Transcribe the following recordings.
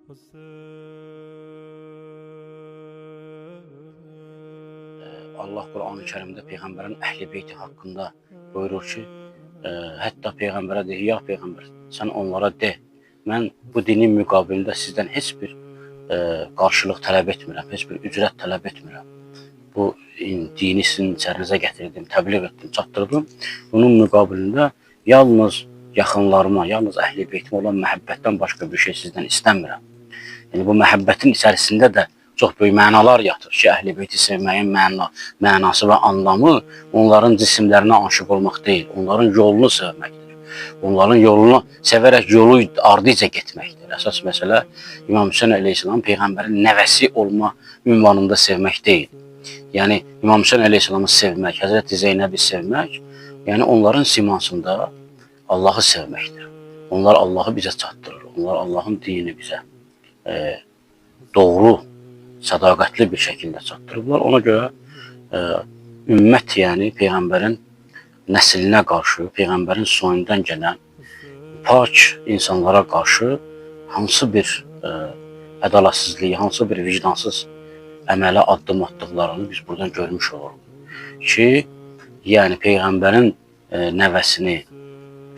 Allah Qur'an-ı Kərimdə Peyğəmbərin əhl-i beyti haqqında buyurur ki, hətta Peyğəmbərə deyir, ya Peyğəmbər, sən onlara de, mən bu dinin müqabilində sizdən heç bir qarşılıq tələb etmirəm, heç bir ücrət tələb etmirəm. Bu dini sizin içərinizə gətirdim, təbliğ etdim, çatdırdım. Bunun müqabilində yalnız yaxınlarıma, yalnız əhl-i beytimə olan məhəbbətdən başqa bir şey sizdən istəmirəm. Yəni bu məhəbbətin içərisində də çox böyük mənalar yatır ki, əhl-i beyti sevməyin mənası və anlamı onların cisimlərinə aşiq olmaq deyil, onların yolunu sevməkdir. Onların yolunu sevərək yolu ardıca getməkdir. Əsas məsələ İmam Hüseyn əleyhissalam peyğəmbərin nəvəsi olma ünvanında sevmək deyil. Yəni İmam Hüseyn əleyhissalamı sevmək, Həzrəti Zeynəbi sevmək, yəni onların simasında Allahı sevməkdir. Onlar Allahı bizə çatdırır. Onlar Allahın dinini bizə doğru, sədaqətli bir şəkildə çatdırıblar. Ona görə ümmət, yəni peyğəmbərin nəslinə qarşı, peyğəmbərin soyundan gələn pak insanlara qarşı hansı bir ədalətsizliyi, hansı bir vicdansız əmələ addım atdıqlarını biz buradan görmüş oluruq. Ki, yəni peyğəmbərin nəvəsini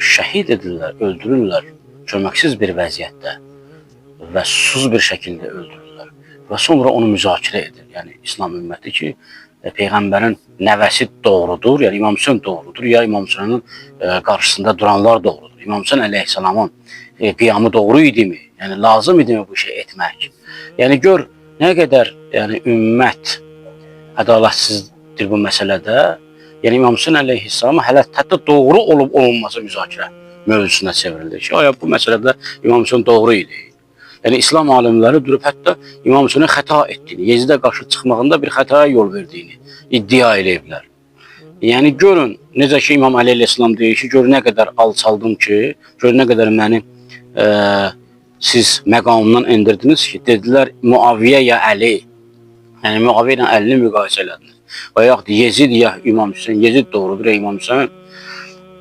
şəhid edirlər, öldürürlər köməksiz bir vəziyyətdə və susuz bir şəkildə öldürürlər və sonra onu müzakirə edir. Yəni İslam ümməti ki, peyğəmbərin nəvəsi doğrudur, yəni İmam Hüseyn doğrudur, ya İmam Hüseynin qarşısında duranlar doğrudur. İmam Hüseyn əleyhissalamın qiyamı doğru idimi? Yəni lazım idimi bu şey etmək? Yəni gör nə qədər yəni ümmət ədalətsizdir bu məsələdə. Yəni İmam Hüseyn əleyhissalam hələ hətta doğru olub olmaması müzakirə mövzusuna çevrildi ki, aya bu məsələdə İmam Hüseyn doğru idi. Yəni İslam alimləri durub hətta İmam Hüseynin xəta etdiyini, Yezidə qarşı çıxmağında bir xətaya yol verdiyini iddia eləyiblər. Yəni görün necə ki İmam Əli əleyhissalam deyir ki, gör nə qədər alçaldım ki, gör nə qədər məni siz məqamımdan endirdiniz ki, dedilər Muaviyə ya Əli. Yəni Muaviyə ilə Əlini müqayisə elədiniz. Və yaxud Yezid ya İmam Hüseyn, Yezid doğrudur ya İmam Hüseyn.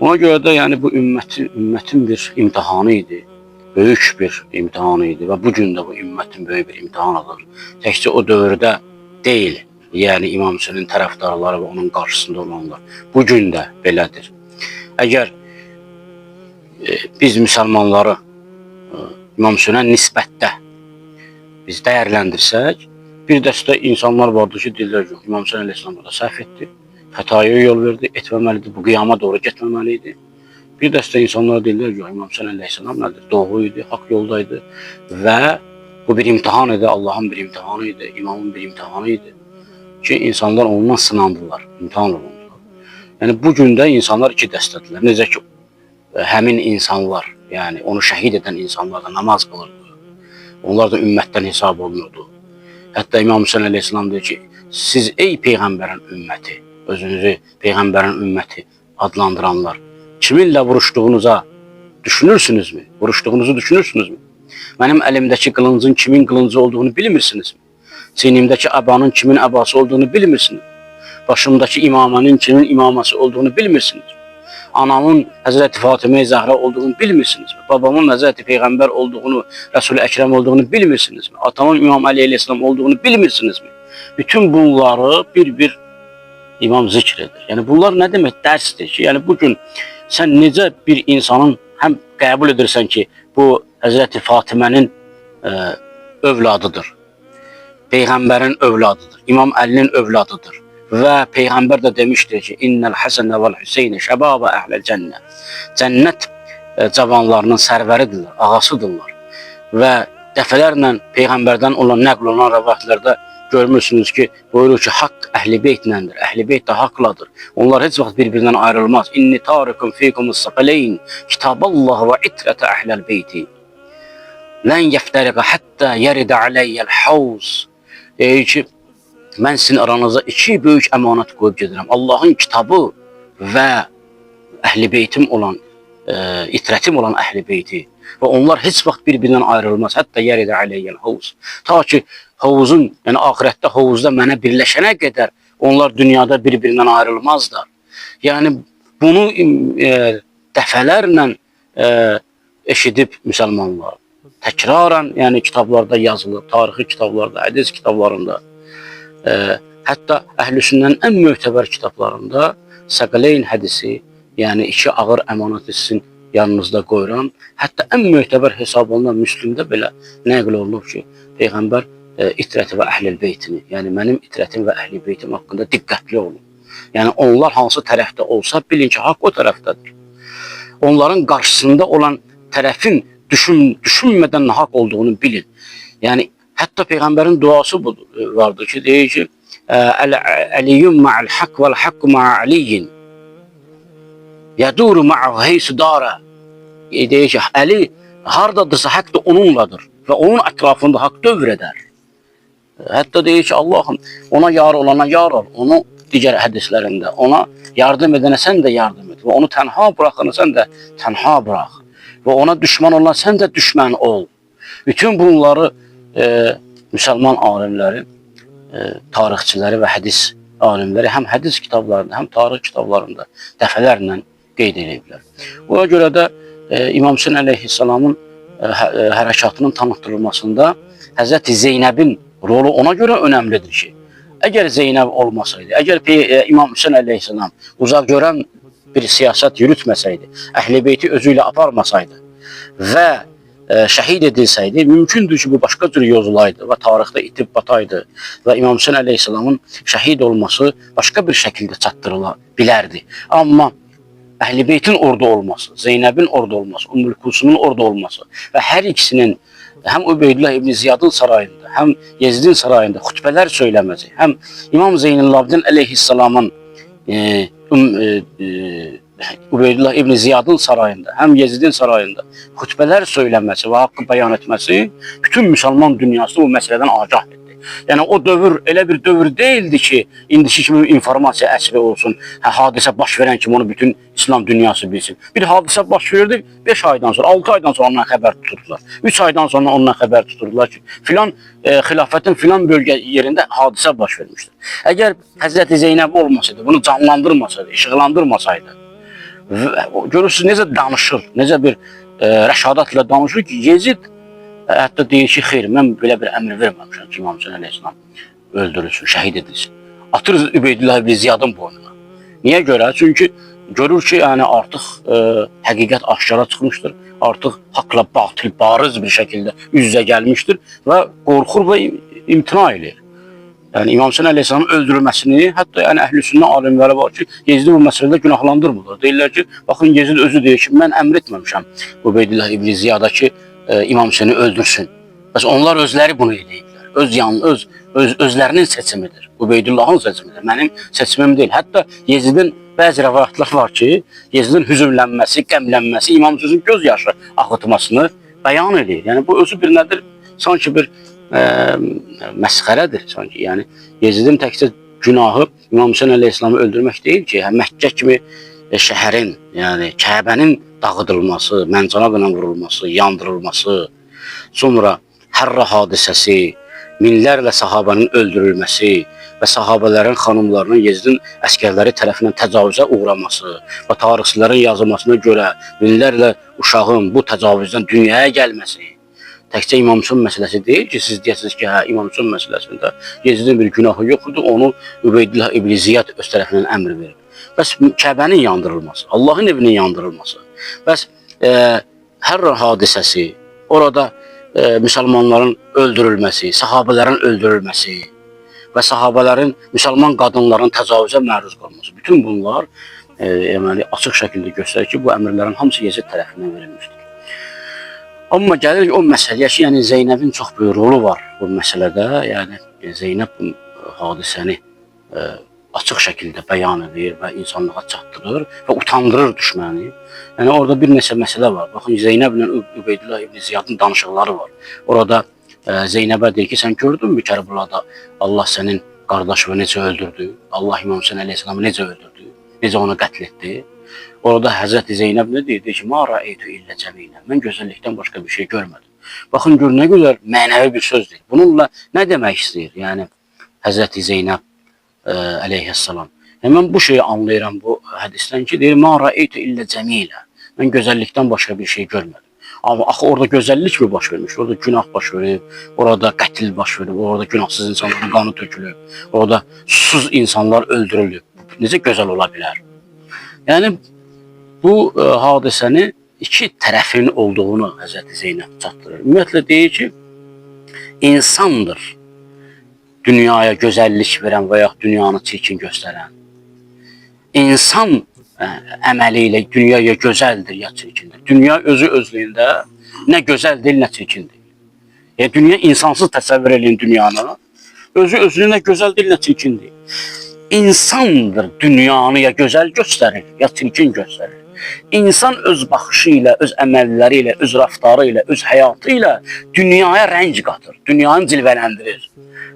Ona görə də yəni bu ümmətin bir imtahanı idi. Böyük bir imtahanı idi və bu gün də bu ümmətin böyük bir imtahanıdır. Təkcə o dövrdə deyil, yəni İmam Hüseynin tərəfdarları və onun qarşısında olanlar. Bu gün də belədir. Əgər biz müsəlmanları İmam Hüseynə nisbətdə biz dəyərləndirsək, bir dəstə insanlar vardır ki, deyirlər yox, İmam Hüseyn əleyhissalam burada səhv etdi, xətaya yol verdi, etməməlidir, bu qiyama doğru getməməli idi. Bir dəstə insanlar deyirlər yox, İmam Hüseyn əleyhissalam nədir? Doğru idi, haqq yoldaydı və bu bir imtahan idi, Allahın bir imtahanı idi, imamın bir imtahanı idi ki, insanlar ondan sınandılar, imtahan olundular. Yəni bu gün də insanlar iki dəstədirlər. Necə ki, həmin insanlar, yəni onu şəhid edən insanlar da namaz qılırdı. Onlar da ümmətdən hesab olunurdu. Hətta İmam Hüseyn əleyhissalam deyir ki, siz ey peyğəmbərin ümməti, özünüzü peyğəmbərin ümməti adlandıranlar, kiminlə vuruşduğunuza düşünürsünüzmü? Vuruşduğunuzu düşünürsünüzmü? Mənim əlimdəki qılıncın kimin qılıncı olduğunu bilmirsinizmi? Çiynimdəki əbanın kimin əbası olduğunu bilmirsiniz? Başımdakı imamənin kimin imaməsi olduğunu bilmirsiniz? Anamın Həzrəti Fatimə Zəhra olduğunu bilmirsinizmi? Babamın Həzrəti Peyğəmbər olduğunu, Rəsul-i Əkrəm olduğunu bilmirsinizmi? Atamın İmam Əli əleyhissalam olduğunu bilmirsinizmi? Bütün bunları bir-bir İmam zikr edir. Yəni bunlar nə demək? Dərsdir ki, yəni bu gün sən necə bir insanın həm qəbul edirsən ki, bu Həzrəti Fatimənin övladıdır. Peyğəmbərin övladıdır. İmam Əlinin övladıdır. Və Peyğəmbər də demişdir ki, İnnəl Həsənə vəl Hüseynə şəbabə əhləl cənnə. Cənnət cavanlarının sərvəridirlər, ağasıdırlar. Və dəfələrlə Peyğəmbərdən olan nəql olunan rəvayətlərdə görmürsünüz ki, buyurur ki, haqq əhl-i beytləndir, əhl-i beyt də haqladır. Onlar heç vaxt bir-birindən ayrılmaz. İnni tarikum fikumus saqaleyn, kitaballah və itrətə əhləl beyti. Lən yəftəriqə həttə yəridə aleyyəl havz. Deyir ki, mən sizin aranıza iki böyük əmanət qoyub gedirəm. Allahın kitabı və əhl-i beytim olan, itrətim olan əhl-i beyti. Və onlar heç vaxt bir-birindən ayrılmaz. Hətta yəridə aleyyəl havz. Ta ki havuzun, yəni axirətdə havuzda mənə birləşənə qədər onlar dünyada bir-birindən ayrılmazlar. Yəni bunu dəfələrlə eşidib müsəlmanlar. Təkrarən, yəni kitablarda yazılıb, tarixi kitablarda, hədis kitablarında, hətta Əhl-i Sünnənin ən mötəbər kitablarında Səqələyn hədisi, yəni iki ağır əmanəti sizin yanınızda qoyuram. Hətta ən mötəbər hesab olunan Müslümdə belə nəql olunub ki, Peyğəmbər itrəti və əhl-i beytini, yəni mənim itrətim və əhl-i beytim haqqında diqqətli olun. Yəni onlar hansı tərəfdə olsa, bilin ki, haqq o tərəfdədir. Onların qarşısında olan tərəfin düşünmədən nahaq olduğunu bilin. Yəni hətta Peyğəmbərin duası budur, vardır ki, deyir ki, Əliyyun ma'al haqq vəl haqqu ma'a Aliyyin. Yəduru ma'ahu heysu dara. Deyir ki, Əli hardadırsa haqq da onunladır və onun ətrafında haqq dövr edər. Hətta deyir ki, Allahım ona yar olana yar ol, onu digər hədislərində ona yardım edənə sən də yardım et və onu tənha buraxana sən də tənha bırax və ona düşmən olan sən də düşmən ol. Bütün bunları müsəlman alimləri, tarixçiləri və hədis alimləri həm hədis kitablarında, həm tarix kitablarında dəfələrlə qeyd ediblər. Ona görə də İmam Hüseyn əleyhissalamın hərəkatının tanıtdırılmasında Həzrəti Zeynəbin rolu ona görə önəmlidir ki, əgər Zeynəb olmasaydı, əgər İmam Hüseyn əleyhissalam uzaq görən bir siyasət yürütməsəydi, Əhl-i Beyti özü ilə aparmasaydı və şəhid edilsəydi, mümkündür ki, bu başqa cür yozulaydı və tarixdə itib bataydı və İmam Hüseyn əleyhissalamın şəhid olması başqa bir şəkildə çatdırıla bilərdi. Amma Əhl-i Beytin orada olması, Zeynəbin orada olması, Ümmül Kulsumun orada olması və hər ikisinin həm Übeydullah İbn Ziyadın sarayında, həm Yezidin sarayında xutbələr söyləməsi, həm İmam Zeynəlabidin əleyhissalamın Übeydullah İbn Ziyadın sarayında, həm Yezidin sarayında xutbələr söyləməsi və haqqı bəyan etməsi bütün müsəlman dünyasını bu məsələdən agah etdi. Yəni o dövr elə bir dövr deyildi ki, indiki kimi informasiya əsri olsun, hadisə baş verən kimi onu bütün İslam dünyası bilsin. Bir hadisə baş verirdi, 5 aydan sonra, 6 aydan sonra ondan xəbər tuturdular. 3 aydan sonra ondan xəbər tuturdular ki, filan xilafətin filan bölgə yerində hadisə baş vermişdir. Əgər Həzrəti Zeynəb olmasaydı, bunu canlandırmasaydı, işıqlandırmasaydı, görürsünüz necə danışır, necə bir rəşadətlə danışır ki, Yezid hətta deyir ki, xeyr, mən belə bir əmr verməmişəm ki, İmam Hüseyn əleyhissalam öldürülsün, şəhid edilsin. Atır Übeydullah ibn Ziyadın boynuna. Niyə görə? Çünki görür ki, yəni artıq həqiqət aşkara çıxmışdır. Artıq haqla batil bariz bir şəkildə üz-üzə gəlmişdir və qorxur və imtina eləyir. Yəni İmam Hüseyn əleyhissalamın öldürülməsini, hətta yəni əhl-i sünnə alimləri var ki, Yezidi bu məsələdə günahlandırmırlar. Deyirlər ki, baxın Yezid özü deyir ki, mən əmr etməmişəm Übeydullah ibn Ziyada ki, İmam Hüseyni öldürsün. Bəs onlar özləri bunu eləyiblər. Özlərinin seçimidir. Ubeydullahın seçimidir. Mənim seçimim deyil. Hətta Yezidin bəzi rəvayətlər var ki, Yezidin hüzünlənməsi, qəmlənməsi, İmam Hüseynin göz yaşı axıtmasını bəyan eləyir. Yəni bu özü bir nədir? Sanki bir məsxərədir sanki. Yəni Yezidin təkcə günahı İmam Hüseyn əleyhissalamı öldürmək deyil ki, hə, Məkkə kimi şəhərin, yəni Kəbənin dağıdılması, məncanaqla vurulması, yandırılması, sonra Hərra hadisəsi, minlərlə sahabənin öldürülməsi və sahabələrin xanımlarının Yezidin əskərləri tərəfindən təcavüzə uğraması və tarixçilərin yazılmasına görə minlərlə uşağın bu təcavüzdən dünyaya gəlməsi təkcə İmam Hüseyn məsələsi deyil ki, siz deyəsiniz ki, hə, İmam Hüseyn məsələsində Yezidin bir günahı yox idi, onu Übeydullah ibn Ziyad öz tərəfindən əmr verib. Bəs Kəbənin yandırılması, Allahın evinin yandırılması, bəs Hərra hadisəsi, orada müsəlmanların öldürülməsi, sahabələrin öldürülməsi və sahabələrin, müsəlman qadınların təcavüzə məruz qalması. Bütün bunlar deməli, açıq şəkildə göstərir ki, bu əmrlərin hamısı Yezid tərəfindən verilmişdir. Amma gəlir o məsələyə ki, yəni Zeynəbin çox böyük rolu var bu məsələdə. Yəni Zeynəb bu hadisəni açıq şəkildə bəyan edir və insanlığa çatdırır və utandırır düşməni. Yəni orada bir neçə məsələ var. Baxın Zeynəblə Übeydullah ibn Ziyadın danışıqları var. Orada Zeynəbə deyir ki, sən gördünmü Kərbəlada Allah sənin qardaşını necə öldürdü? Allah İmam Hüseyn əleyhissalamı necə öldürdü? Necə onu qətl etdi? Orada Həzrəti Zeynəb nə deyir? Deyir ki, ma rəeytu illə cəmilə. Mən gözəllikdən başqa bir şey görmədim. Baxın gör nə gözəl mənəvi bir sözdür. Bununla nə demək istəyir? Yəni Həzrəti Zeynəb əleyhissalam. Yəni, mən bu şeyi anlayıram bu hədisdən ki, deyir, ma rəeytu illə cəmilə. Mən gözəllikdən başqa bir şey görmədim. Amma axı orada gözəllik mi baş vermiş? Orada günah baş verib, orada qətl baş verib, orada günahsız insanların qanı tökülüb, orada susuz insanlar öldürülüb. Necə gözəl ola bilər? Yəni bu hadisəni iki tərəfin olduğunu Həzrəti Zeynəb çatdırır. Ümumiyyətlə deyir ki, insandır dünyaya gözəllik verən və yaxud dünyanı çirkin göstərən. İnsan əməli ilə dünya ya gözəldir, ya çirkindir. Dünya özü özlüyündə nə gözəldir, nə çirkindir. Yəni dünya insansız təsəvvür eləyin dünyanı. Özü özlüyündə nə gözəldir, nə çirkindir. İnsandır dünyanı ya gözəl göstərir, ya çirkin göstərir. İnsan öz baxışı ilə, öz əməlləri ilə, öz rəftarı ilə, öz həyatı ilə dünyaya rəng qatır, dünyanı cilvələndirir.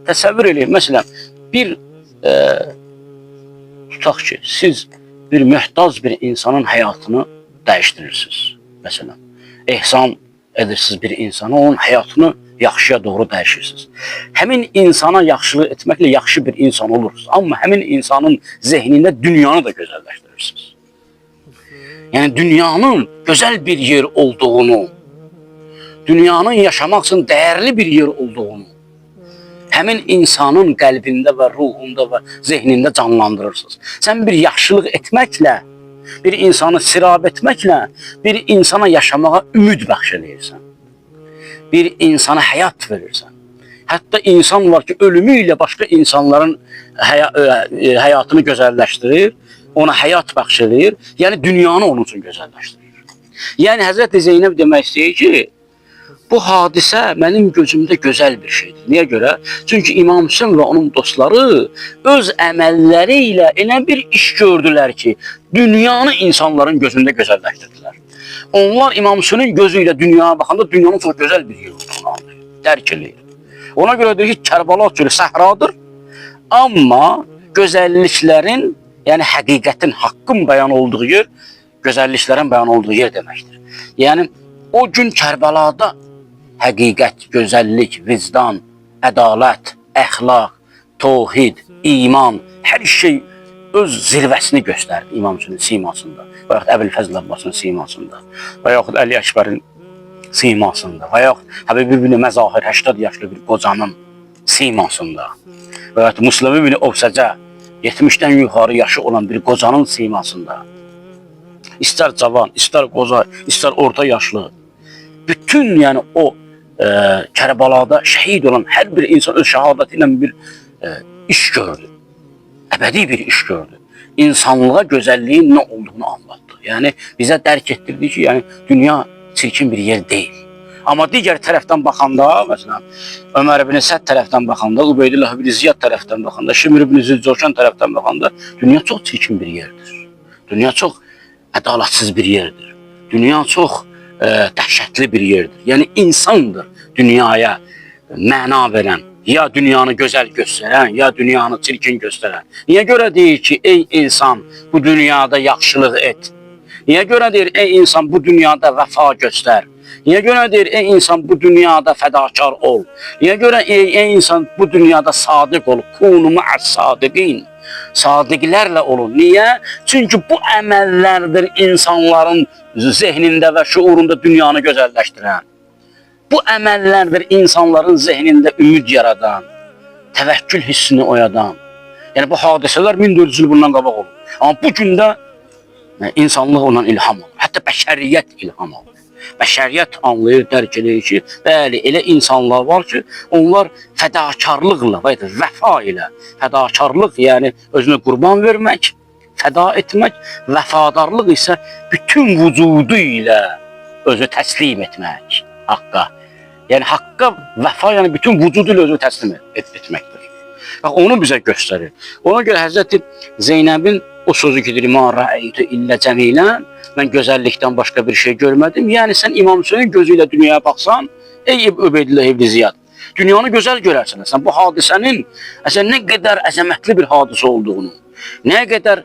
Təsəvvür eləyin, məsələn, bir tutaq ki, siz bir möhtac bir insanın həyatını dəyişdirirsiniz. Məsələn, ehsan edirsiniz bir insana, onun həyatını yaxşıya doğru dəyişirsiniz. Həmin insana yaxşılıq etməklə yaxşı bir insan olursunuz. Amma həmin insanın zehnində dünyanı da gözəlləşdirirsiniz. Yəni dünyanın gözəl bir yer olduğunu, dünyanın yaşamaq üçün dəyərli bir yer olduğunu həmin insanın qəlbində və ruhunda və zehnində canlandırırsınız. Sən bir yaxşılıq etməklə, bir insanı sirab etməklə bir insana yaşamağa ümid bəxş eləyirsən. Bir insana həyat verirsən. Hətta insan var ki, ölümü ilə başqa insanların həyatını gözəlləşdirir, ona həyat bəxş eləyir. Yəni dünyanı onun üçün gözəlləşdirir. Yəni Həzrəti Zeynəb demək istəyir ki, bu hadisə mənim gözümdə gözəl bir şeydir. Niyə görə? Çünki İmam Hüseyn və onun dostları öz əməlləri ilə elə bir iş gördülər ki, dünyanı insanların gözündə gözəlləşdirdilər. Onlar İmam Hüseynin gözü ilə dünyaya baxanda dünyanın çox gözəl bir yer olduğunu anlayır, dərk eləyir. Ona görə deyir ki, Kərbəla çölü səhradır, amma gözəlliklərin, yəni həqiqətin, haqqın bəyan olduğu yer, gözəlliklərin bəyan olduğu yer deməkdir. Yəni o gün Kərbəlada həqiqət, gözəllik, vicdan, ədalət, əxlaq, tohid, iman, hər şey öz zirvəsini göstərdi İmam Hüseynin simasında və yaxud Əbülfəzl Abbasın simasında və yaxud Əli Əkbərin simasında və yaxud Həbib ibn Məzahir 80 yaşlı bir qocanın simasında və yaxud Müslim ibn Ovsəcə 70-dən yuxarı yaşı olan bir qocanın simasında. İstər cavan, istər qoca, istər orta yaşlı, bütün yəni o Kərbəlada şəhid olan hər bir insan öz şəhadəti ilə bir iş gördü. Əbədi bir iş gördü. İnsanlığa gözəlliyin nə olduğunu anlatdı. Yəni bizə dərk etdirdi ki, yəni dünya çirkin bir yer deyil. Amma digər tərəfdən baxanda, məsələn, Ömər ibn Səd tərəfdən baxanda, Ubeydullah ibn Ziyad tərəfdən baxanda, Şimr ibn Zülcavşan tərəfdən baxanda dünya çox çirkin bir yerdir. Dünya çox ədalətsiz bir yerdir. Dünya çox dəhşətli bir yerdir. Yəni insandır dünyaya məna verən, ya dünyanı gözəl göstərən, ya dünyanı çirkin göstərən. Niyə görə deyir ki, ey insan, bu dünyada yaxşılıq et? Niyə görə deyir, ey insan, bu dünyada vəfa göstər? Niyə görə deyir, ey insan, bu dünyada fədakar ol? Niyə görə ey insan, bu dünyada sadiq ol? Kunu ma'as sadiqin. Sadiqlərlə olun. Niyə? Çünki bu əməllərdir insanların zehnində və şuurunda dünyanı gözəlləşdirən. Bu əməllərdir insanların zehnində ümid yaradan, təvəkkül hissini oyadan. Yəni bu hadisələr 1400 il bundan qabaq olub. Amma bu gün də insanlıq ondan ilham alır. Hətta bəşəriyyət ilham alır. Bəşəriyyət anlayır, dərk eləyir ki, bəli, elə insanlar var ki, onlar fədakarlıqla və ya vəfa ilə, fədakarlıq yəni özünə qurban vermək, fəda etmək, vəfadarlıq isə bütün vücudu ilə özünü təslim etmək haqqa. Yəni haqqa vəfa, yəni bütün vücudu ilə özünü təslim etməkdir. Bax onu bizə göstərir. Ona görə Həzrəti Zeynəbin o sözü ki, deyir, ma rəeytu illə cəmilən, mən gözəllikdən başqa bir şey görmədim. Yəni sən İmam Hüseyin gözü ilə dünyaya baxsan, ey Übeydullah ibn Ziyad, dünyanı gözəl görərsən. Sən bu hadisənin əslində nə qədər əzəmətli bir hadisə olduğunu, nə qədər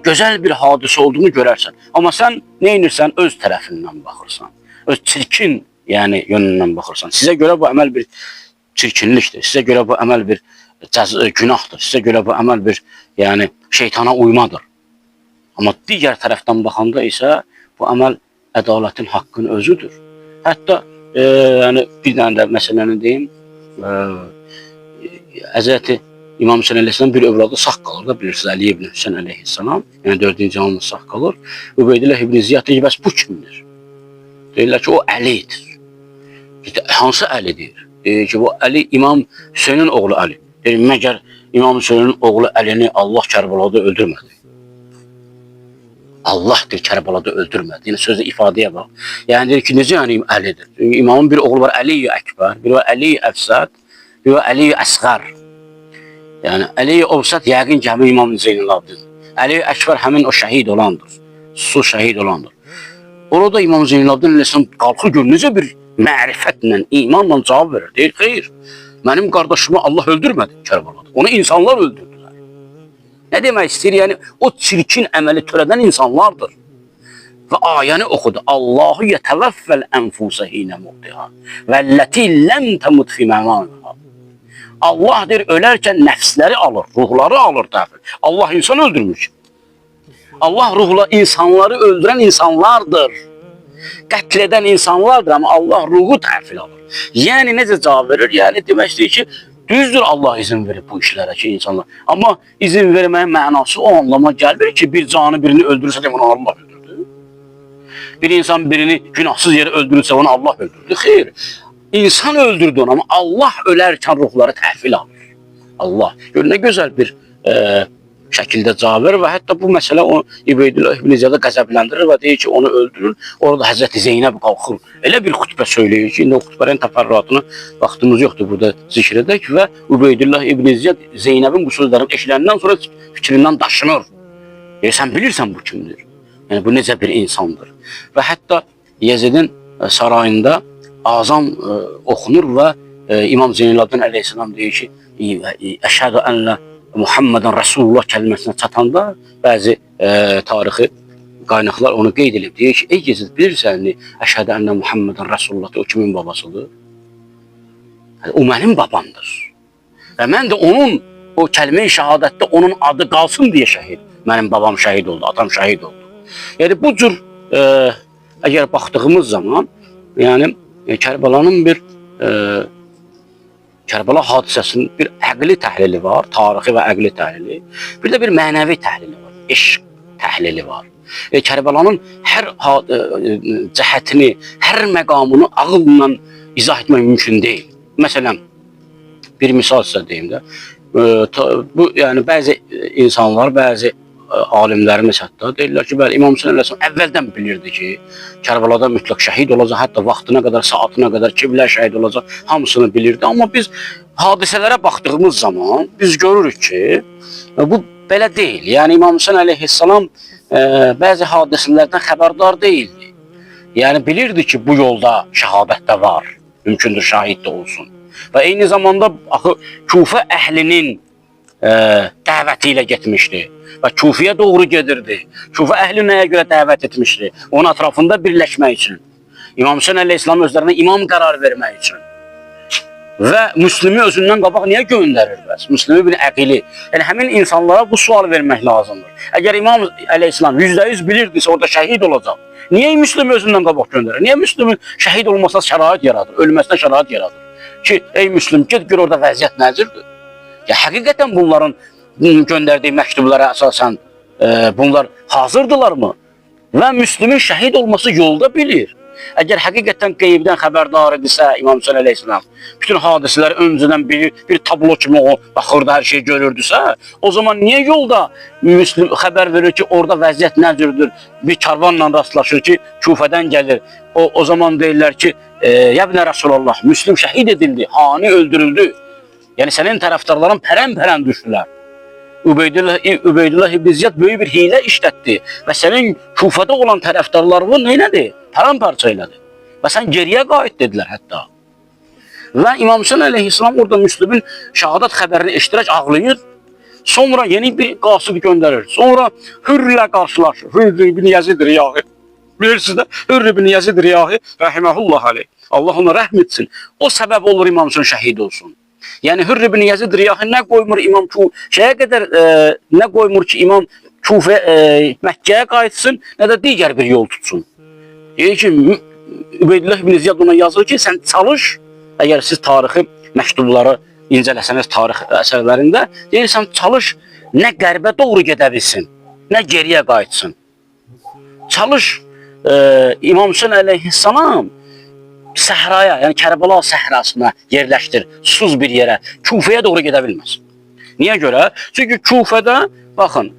gözəl bir hadisə olduğunu görərsən. Amma sən nə edirsən? Öz tərəfindən baxırsan. Öz çirkin, yəni yönündən baxırsan. Sizə görə bu əməl bir çirkinlikdir. Sizə görə bu əməl bir günahdır. Sizə görə bu əməl bir, yəni şeytana uymadır. Amma digər tərəfdən baxanda isə bu əməl ədalətin haqqın özüdür. Hətta yəni bir dənə də məsələni deyim, Həzrəti İmam Hüseyn əleyhissalam bir övladı sağ qalır da bilirsiniz, Əli ibn Hüseyn əleyhissalam, yəni 4-cü imamımız sağ qalır. Ubeydillah ibn Ziyad deyir, bəs bu kimdir? Deyirlər ki, o Əlidir. Deyir, hansı Əlidir? Deyir ki, bu Əli İmam Hüseynin oğlu Əli. Deyir, məgər İmam Hüseynin oğlu Əlini Allah Kərbalada öldürmədi? Allah deyir, Kərbalada öldürmədi. Yəni sözdə ifadəyə bax. Yəni deyir ki, necə yəni Əlidir? Çünki İmamın bir oğlu var Əli Əkbər, biri var Əli Əfsad, biri var Əli Əsğər. Yəni Əli Ovsat yəqin ki, həmin İmam Zeynəlabdin. Əli Əkbər həmin o şəhid olandır. Su şəhid olandır. Orada İmam Zeynəlabdin əleyhissalam qalxır gör necə bir mərifətlə, imanla cavab verir. Deyir, xeyr, mənim qardaşımı Allah öldürmədi Kərbalada. Onu insanlar öldürdülər. Nə demək istəyir? Yəni o çirkin əməli törədən insanlardır. Və ayəni oxudu. Allahu yetəvəffəl ənfusə hinə muvtiha vəlləti ləm təmut fi mənamiha. Allah deyir, ölərkən nəfsləri alır, ruhları alır təfil. Allah insan öldürmüş. Allah ruhla insanları öldürən insanlardır. Qətl edən insanlardır, amma Allah ruhu təhvil alır. Yəni necə cavab verir? Yəni demək istəyir ki, düzdür Allah izin verir bu işlərə ki, insanlar. Amma izin verməyin mənası o anlama gəlmir ki, bir canı birini öldürürsə demək onu Allah öldürdü. Bir insan birini günahsız yerə öldürürsə onu Allah öldürdü. Xeyr. İnsan öldürdü onu, amma Allah ölərkən ruhları təhvil alır. Allah. Gör nə gözəl bir şəkildə cavab verir və hətta bu məsələ o İbeydullah ibn Ziyada qəzəbləndirir və deyir ki, onu öldürün. Orada Həzrəti Zeynəb qalxır. Elə bir xutbə söyləyir ki, indi o xutbənin təfərrüatını vaxtımız yoxdur burada zikr edək və Ubeydullah ibn Ziyad Zeynəbin bu sözlərini eşidəndən sonra fikrindən daşınır. Deyir, sən bilirsən bu kimdir? Yəni bu necə bir insandır? Və hətta Yezidin sarayında azan oxunur və İmam Zeynəlabdin əleyhissalam deyir ki, əşhədu ən la Muhammedən Rasulullah kəlməsinə çatanda bəzi tarixi qaynaqlar onu qeyd edib. Deyir ki, ey Yezid, bilirsən əşhədu ənə Muhammedən Rasulullah o kimin babasıdır? Yəni, o mənim babamdır. Və mən də onun o kəlmə-i şəhadətdə onun adı qalsın deyə şəhid. Mənim babam şəhid oldu, atam şəhid oldu. Yəni bu cür əgər baxdığımız zaman, yəni Kərbəlanın bir Kərbala hadisəsinin bir əqli təhlili var, tarixi və əqli təhlili. Bir də bir mənəvi təhlili var, eşq təhlili var. Kərbəlanın hər cəhətini, hər məqamını ağılla izah etmək mümkün deyil. Məsələn, bir misal sizə deyim də. Bu yəni bəzi insanlar, bəzi alimlərimiz hətta deyirlər ki, bəli, İmam Hüseyn əleyhissalam əvvəldən bilirdi ki, Kərbəlada mütləq şəhid olacaq, hətta vaxtına qədər, saatına qədər kimlər şəhid olacaq, hamısını bilirdi. Amma biz hadisələrə baxdığımız zaman biz görürük ki, bu belə deyil. Yəni İmam Hüseyn əleyhissalam bəzi hadisələrdən xəbərdar deyildi. Yəni bilirdi ki, bu yolda şəhadət də var, mümkündür şahid də olsun. Və eyni zamanda axı Kufə əhlinin dəvəti ilə getmişdi və Kufiyə doğru gedirdi. Kufə əhli nəyə görə dəvət etmişdi? Onun ətrafında birləşmək üçün. İmam Hüseyn əleyhissalam özlərinə imam qərar vermək üçün. Və Müslimi özündən qabaq niyə göndərir bəs? Müslimi bir əqili. Yəni həmin insanlara bu sual vermək lazımdır. Əgər İmam əleyhissalam %100 bilirdisə orada şəhid olacaq. Niyə Müslimi özündən qabaq göndərir? Niyə Müslümin şəhid olmasına şərait yaradır, ölməsinə şərait yaradır? Ki, ey Müslüm, get gör orada vəziyyət nədirdir? Ya həqiqətən bunların göndərdiyi məktublara əsasən bunlar hazırdılarmı? Və Müslümin şəhid olması yolda bilir. Əgər həqiqətən qeybdən xəbərdar idisə İmam Hüseyn əleyhissalam, bütün hadisələri öncədən bilir, bir tablo kimi o baxırdı, hər şeyi görürdüsə, o zaman niyə yolda Müslüm xəbər verir ki, orada vəziyyət nə cürdür? Bir karvanla rastlaşır ki, Kufədən gəlir. O zaman deyirlər ki, Yəbnə Rəsulullah, Müslüm şəhid edildi, Hani öldürüldü. Yəni sənin tərəfdarların pərən-pərən düşdülər. Übeydullah ibn Ziyad böyük bir hiylə işlətdi və sənin Kufədə olan tərəfdarlarını nə elədi? Paramparça elədi. Və sən geriyə qayıt dedilər hətta. Və İmam Hüseyn əleyhissalam orada Müslümin şəhadət xəbərini eşidərək ağlayır. Sonra yeni bir qasid göndərir. Sonra Hürrlə qarşılaşır. Hürr ibn Yazid Riyahi. Bilirsiniz də Hürr ibn Yazid Riyahi rəhiməhullah aleyh. Allah ona rəhm etsin. O səbəb olur İmam Hüseyn şəhid olsun. Yəni Hürr ibn Yazid Riyahi nə qoymur İmam Ku şeyə qədər nə qoymur ki İmam Kufə Məkkəyə qayıtsın, nə də digər bir yol tutsun. Deyir ki Übeydullah ibn Ziyad ona yazır ki, sən çalış, əgər siz tarixi məktubları incələsəniz tarix əsərlərində, deyirsən çalış nə qərbə doğru gedə bilsin, nə geriyə qayıtsın. Çalış İmam Hüseyn əleyhissalam səhraya, yəni Kərbəla səhrasına yerləşdir, susuz bir yerə, Kufəyə doğru gedə bilməz. Niyə görə? Çünki Kufədə, baxın,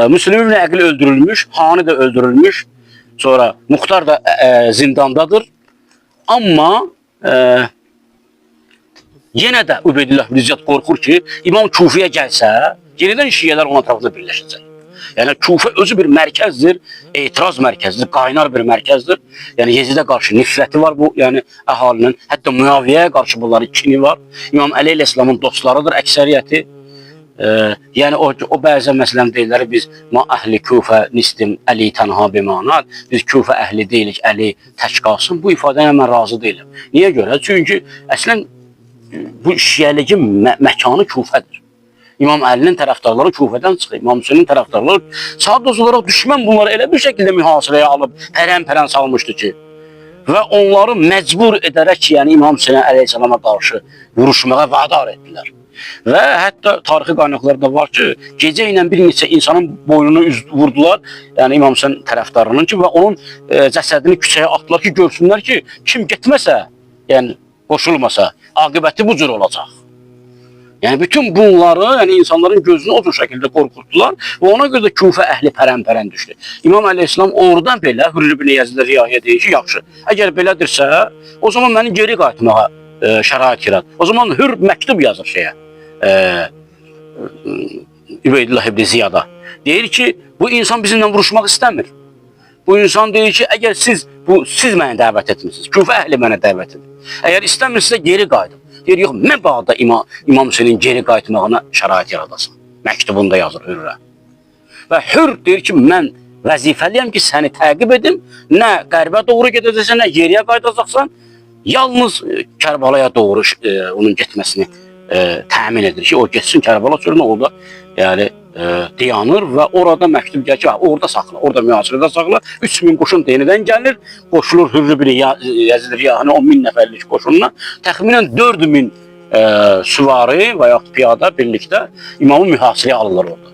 Müslüm ibn Əqil öldürülmüş, Hani də öldürülmüş, sonra Muxtar da zindandadır. Amma yenə də Übeydullah ibn Ziyad qorxur ki, İmam Kufəyə gəlsə, yenidən şiələr onun ətrafında birləşəcək. Yəni Kufə özü bir mərkəzdir, etiraz mərkəzidir, qaynar bir mərkəzdir. Yəni Yezidə qarşı nifrəti var bu, yəni əhalinin, hətta Müaviyyəyə qarşı bunların kini var. İmam Əli əleyhissalamın dostlarıdır əksəriyyəti. Yəni o bəzən məsələn deyirlər biz ma əhli Kufə nistim Əli tənha bimanat. Biz Kufə əhli deyilik, Əli tək qalsın. Bu ifadə ilə mən razı deyiləm. Niyə görə? Çünki əslən bu şiəliyin məkanı Kufədir. İmam Əlinin tərəfdarları Kufədən çıxır, İmam Hüseynin tərəfdarları sadə olaraq düşmən bunları elə bir şəkildə mühasirəyə alıb pərən-pərən salmışdı ki və onları məcbur edərək ki, yəni İmam Hüseyn əleyhissalama qarşı vuruşmağa vadar etdilər. Və hətta tarixi qaynaqlarda var ki, gecə ilə bir neçə insanın boynunu üz vurdular, yəni İmam Hüseyn tərəfdarının ki və onun cəsədini küçəyə atdılar ki, görsünlər ki, kim getməsə, yəni qoşulmasa, aqibəti bu cür olacaq. Yəni bütün bunları, yəni insanların gözünü o cür şəkildə qorxutdular və ona görə də Kufə əhli pərən-pərən düşdü. İmam əleyhissalam oradan belə Hürr ibn Yəzidə riayət edir ki, yaxşı. Əgər belədirsə, o zaman məni geri qayıtmağa şərait yarat. O zaman Hür məktub yazır şeyə. Übeydullah ibn Ziyada. Deyir ki, bu insan bizimlə vuruşmaq istəmir. Bu insan deyir ki, əgər siz məni dəvət etmisiniz, Kufə əhli mənə dəvət edir. Əgər istəmirsinizsə geri qayıdın. Deyir, yox, məbada İmam Hüseynin geri qayıtmağına şərait yaradasan. Məktubunda yazır Hürrə. Və Hür deyir ki, mən vəzifəliyəm ki, səni təqib edim. Nə qərbə doğru gedəcəksən, nə geriyə qayıdacaqsan. Yalnız Kərbalaya doğru onun getməsini təmin edir ki, o getsin Kərbəla çölünə, orada yəni dayanır və orada məktub gəlir ki, orada saxla, orada mühasirədə saxla. 3000 qoşun yenidən gəlir, qoşulur Hürr ibn Yəzid Riyahinin 10.000 nəfərlik qoşununa. Təxminən 4000 süvari və yaxud piyada birlikdə imamı mühasirəyə alırlar orada.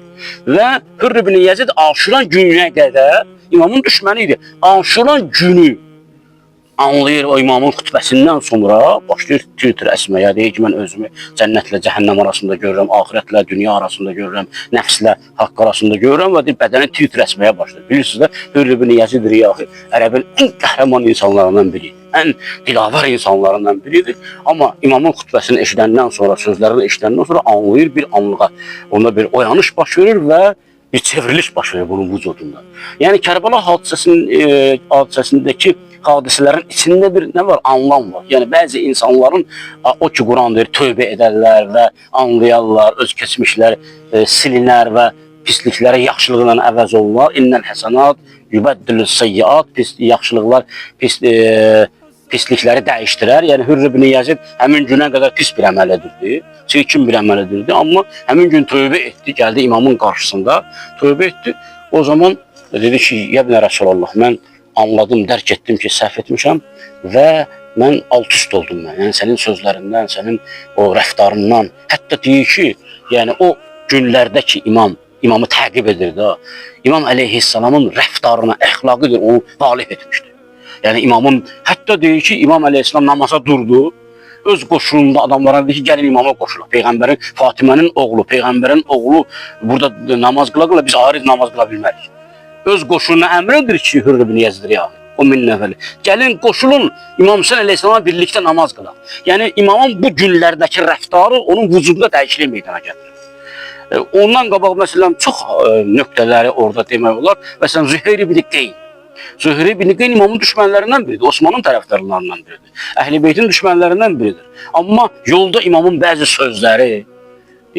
Və Hürr ibn Yəzid Aşura gününə qədər imamın düşməni idi. Aşura günü anlayır o imamın xutbəsindən sonra başlayır tir-tir əsməyə, deyir ki, mən özümü cənnətlə cəhənnəm arasında görürəm, axirətlə dünya arasında görürəm, nəfslə haqq arasında görürəm və deyir, bədəni tir-tir əsməyə başlayır. Bilirsiniz də, Hürr ibn Yəzid Riyahi ərəbin ən qəhrəman insanlarından biri, ən dilavər insanlarından biridir. Amma imamın xutbəsini eşidəndən sonra, sözlərini eşidəndən sonra anlayır bir anlığa, onda bir oyanış baş verir və bir çevriliş baş verir bunun vücudunda. Yəni Kərbəla hadisəsindəki hadisələrin içində bir nə var? Anlam var. Yəni bəzi insanların o ki Quran deyir, tövbə edərlər və anlayarlar, öz keçmişlər silinər və pisliklərə yaxşılıqla əvəz olunlar. İnnəl həsənat yübəddilü seyyiat, pis yaxşılıqlar pislikləri dəyişdirər. Yəni Hürr ibn Yəzid həmin günə qədər pis bir əməl edirdi, çirkin bir əməl edirdi, amma həmin gün tövbə etdi, gəldi imamın qarşısında tövbə etdi. O zaman dedi ki, ya ibn Rəsulullah, mən anladım, dərk etdim ki, səhv etmişəm və mən alt üst oldum mən. Yəni sənin sözlərindən, sənin o rəftarından, hətta deyir ki, yəni o günlərdə ki, imamı təqib edirdi, ha, İmam əleyhissalamın rəftarına, əxlaqıdır, onu valih etmişdi. Yəni imamın, hətta deyir ki, İmam əleyhissalam namaza durdu, öz qoşununda adamlara dedi ki, gəlin imama qoşulaq. Peyğəmbərin, Fatimənin oğlu, Peyğəmbərin oğlu burada namaz qıla-qıla biz ayrı namaz qıla bilmərik. Öz qoşununa əmr edir ki, Hürr ibn Yəzid Riyahi, o 1000 nəfərli. Gəlin qoşulun, İmam Hüseyn əleyhissalama birlikdə namaz qılaq. Yəni imamın bu günlərdəki rəftarı onun vücudunda dəyişiklik meydana gətirir. Ondan qabaq məsələn çox nöqtələri orada demək olar. Məsələn Züheyr ibn Qeyn. Züheyr ibn Qeyn imamın düşmənlərindən biridir, Osmanın tərəfdarlarından biridir. Əhl-i Beytin düşmənlərindən biridir. Amma yolda imamın bəzi sözləri,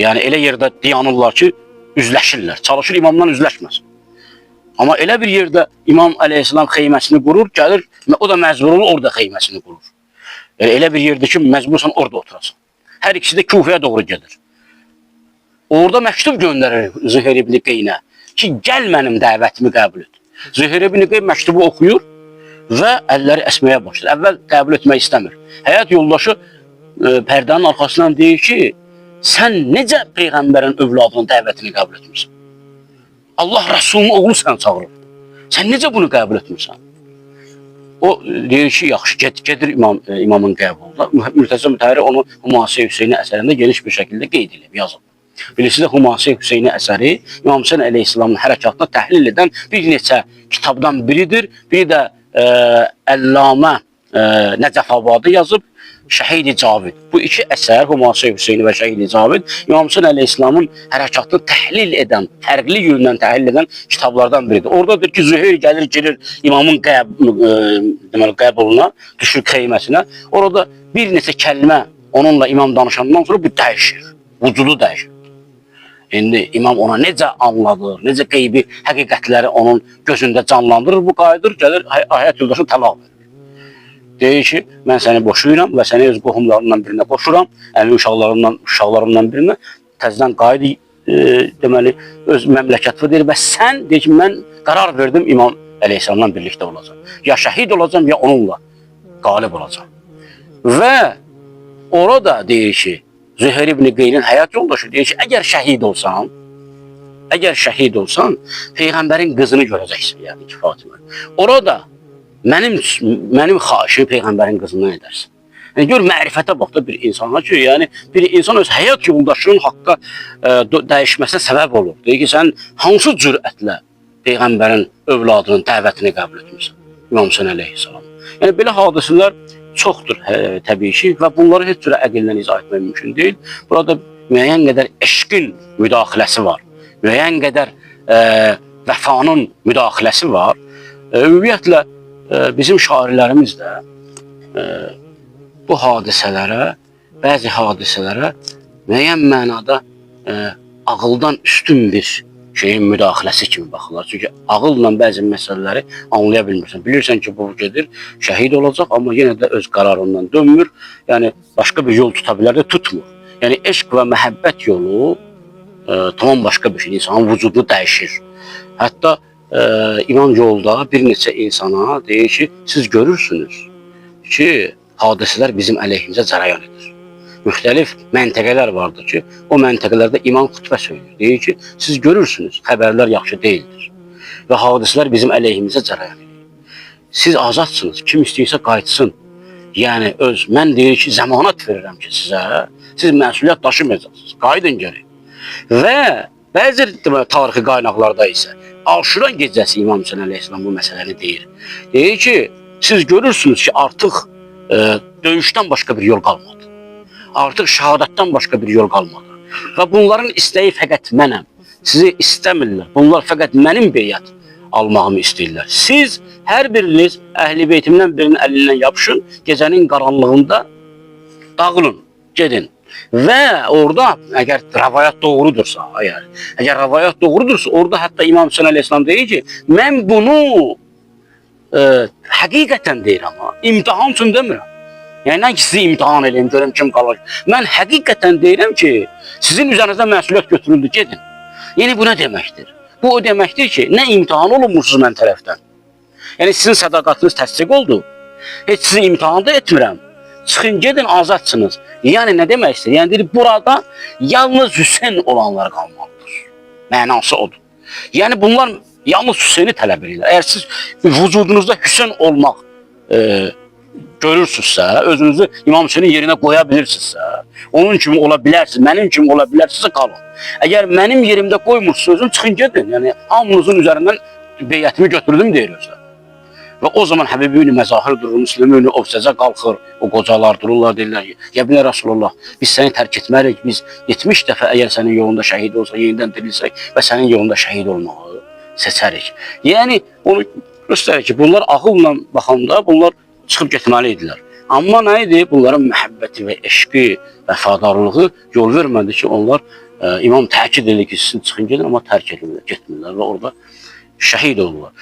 yəni elə yerdə dayanırlar ki, üzləşirlər. Çalışır imamdan üzləşməsin. Amma elə bir yerdə İmam əleyhissalam xeyməsini qurur, gəlir, o da məcbur olur, orada xeyməsini qurur. Yəni, elə bir yerdə ki, məcbursan orada oturasan. Hər ikisi də Kufəyə doğru gedir. Orada məktub göndərir Züheyr ibn Qeynə ki, gəl mənim dəvətimi qəbul et. Züheyr ibn Qeyn məktubu oxuyur Və əlləri əsməyə başlayır. Əvvəl qəbul etmək istəmir. Həyat yoldaşı pərdənin arxasından deyir ki, sən necə Peyğəmbərin övladının dəvətini qəbul etmirsən? Allah Rəsulunun oğlu səni çağırır. Sən necə bunu qəbul etmirsən? O deyir ki, yaxşı, gedir imamın qəbuluna. Mürtəza Mütəhəri onu Hümasi Hüseyni əsərində geniş bir şəkildə qeyd edib, yazıb. Bilirsiniz də Hümasi Hüseyni əsəri İmam Hüseyn əleyhissalamın hərəkatını təhlil edən bir neçə kitabdan biridir. Bir də Əllamə Nəcəfabadi yazıb, Şəhid-i Cavid. Bu iki əsər, Hümasi Hüseyni və Şəhid-i Cavid, İmam Hüseyn əleyhissalamın hərəkatını təhlil edən, fərqli yöndən təhlil edən kitablardan biridir. Oradadır ki, Züheyr gəlir, girir imamın qəbuluna, düşür xeyməsinə. Orada bir neçə kəlmə onunla imam danışandan sonra bu dəyişir, vücudu dəyişir. İndi imam ona necə anladır, necə qeybi həqiqətləri onun gözündə canlandırır, bu qayıdır, gəlir həyat yoldaşını təlaq verir. Deyir ki, mən səni boşuyuram və səni öz qohumlarından birinə qoşuram, əmi uşaqlarımdan birinə təzədən qayıd, deməli, öz məmləkətinə deyir və sən deyir ki, mən qərar verdim İmam əleyhissalamla birlikdə olacam. Ya şəhid olacam, ya onunla qalib olacam. Və orada deyir ki, Züheyr ibn Qeynin həyat yoldaşı deyir ki, əgər şəhid olsan, Peyğəmbərin qızını görəcəksin, yəni ki, Fatimə. Orada mənim xahişimi Peyğəmbərin qızından edərsin. Yəni, gör, mərifətə bax da bir insana ki, yəni bir insan öz həyat yoldaşının haqqa dəyişməsinə səbəb olur. Deyir ki, sən hansı cürətlə Peyğəmbərin övladının dəvətini qəbul etmirsən? İmam Hüseyn əleyhissalam. Yəni, belə hadisələr çoxdur təbii ki və bunları heç cürə əqillə izah etmək mümkün deyil. Burada müəyyən qədər eşqin müdaxiləsi var, müəyyən qədər vəfanın müdaxiləsi var. Ümumiyyətlə, bizim şairlərimiz də bu hadisələrə, bəzi hadisələrə müəyyən mənada ağıldan üstün bir şeyin müdaxiləsi kimi baxırlar. Çünki ağılla bəzi məsələləri anlaya bilmirsən. Bilirsən ki, bu gedir, şəhid olacaq, amma yenə də öz qərarından dönmür. Yəni, başqa bir yol tuta bilər də tutmur. Yəni, eşq və məhəbbət yolu tamam başqa bir şey. İnsanın vücudu dəyişir. Hətta İmam yolda bir neçə insana deyir ki, siz görürsünüz ki, hadisələr bizim əleyhimizə cərəyan edir. Müxtəlif məntəqələr vardır ki, o məntəqələrdə imam xütbə söylüyor. Deyir ki, siz görürsünüz, xəbərlər yaxşı deyildir və hadisələr bizim əleyhimizə cərəyan edir. Siz azadsınız, kim istəyirsə qayıtsın. Yəni, mən deyir ki, zəmanət verirəm ki sizə, siz məsuliyyət daşımayacaqsınız, qayıdın geri. Və bəzi tarixi qaynaqlarda isə Aşura gecəsi İmam Hüseyn əleyhissalam bu məsələni deyir. Deyir ki, siz görürsünüz ki, artıq döyüşdən başqa bir yol qalmadı. Artıq şəhadətdən başqa bir yol qalmadı. Və bunların istəyi fəqət mənəm. Sizi istəmirlər. Bunlar fəqət mənim beyət almağımı istəyirlər. Siz hər biriniz əhl-i beytimdən birinin əlindən yapışın, gecənin qaranlığında dağılın, gedin. Və orada əgər rəvayət doğrudursa, əgər rəvayət doğrudursa, orada hətta İmam Hüseyn əleyhissalam deyir ki, mən bunu həqiqətən deyirəm, ha, imtahan üçün demirəm. Yəni, nə ki, sizi imtahan eləyim, görüm kim qalır. Mən həqiqətən deyirəm ki, sizin üzərinizdə məsuliyyət götürüldü, gedin. Yəni, bu nə deməkdir? Bu o deməkdir ki, nə imtahan olunmursunuz mən tərəfdən. Yəni, sizin sədaqatınız təsdiq oldu. Heç sizi imtahan da etmirəm. Çıxın, gedin, azadsınız. Yəni, nə demək istəyir? Yəni, deyir, burada yalnız Hüseyn olanlar qalmalıdır. Mənası odur. Yəni, bunlar yalnız Hüseyni tələb edirlər. Əgər siz vücudunuzda Hüseyn olmaq görürsünüzsə, özünüzü İmam Hüseynin yerinə qoya bilirsinizsə, onun kimi ola bilərsiniz, mənim kimi ola bilərsinizsə qalın. Əgər mənim yerimdə qoymursunuz, özünü çıxın gedin. Yəni, hamınızın üzərindən beyətimi götürdüm deyir özü. Və o zaman Həbibini Məzahir durur, Müslümünü Ovsəcə qalxır, o qocalar dururlar, deyirlər ki, ya binə Rasulullah, biz səni tərk etmərik, biz 70 dəfə əgər sənin yolunda şəhid olsaq, yenidən dirilsək və sənin yolunda şəhid olmağı seçərik. Yəni, onu göstərir ki, bunlar ağılla baxanda bunlar çıxıb getməli idilər. Amma nə idi? Bunların məhəbbəti və eşqi, vəfadarlığı yol vermədi ki, onlar imam təkid edir ki, sizin çıxın gedin, amma tərk edirlər, getmirlər və orada şəhid olurlar.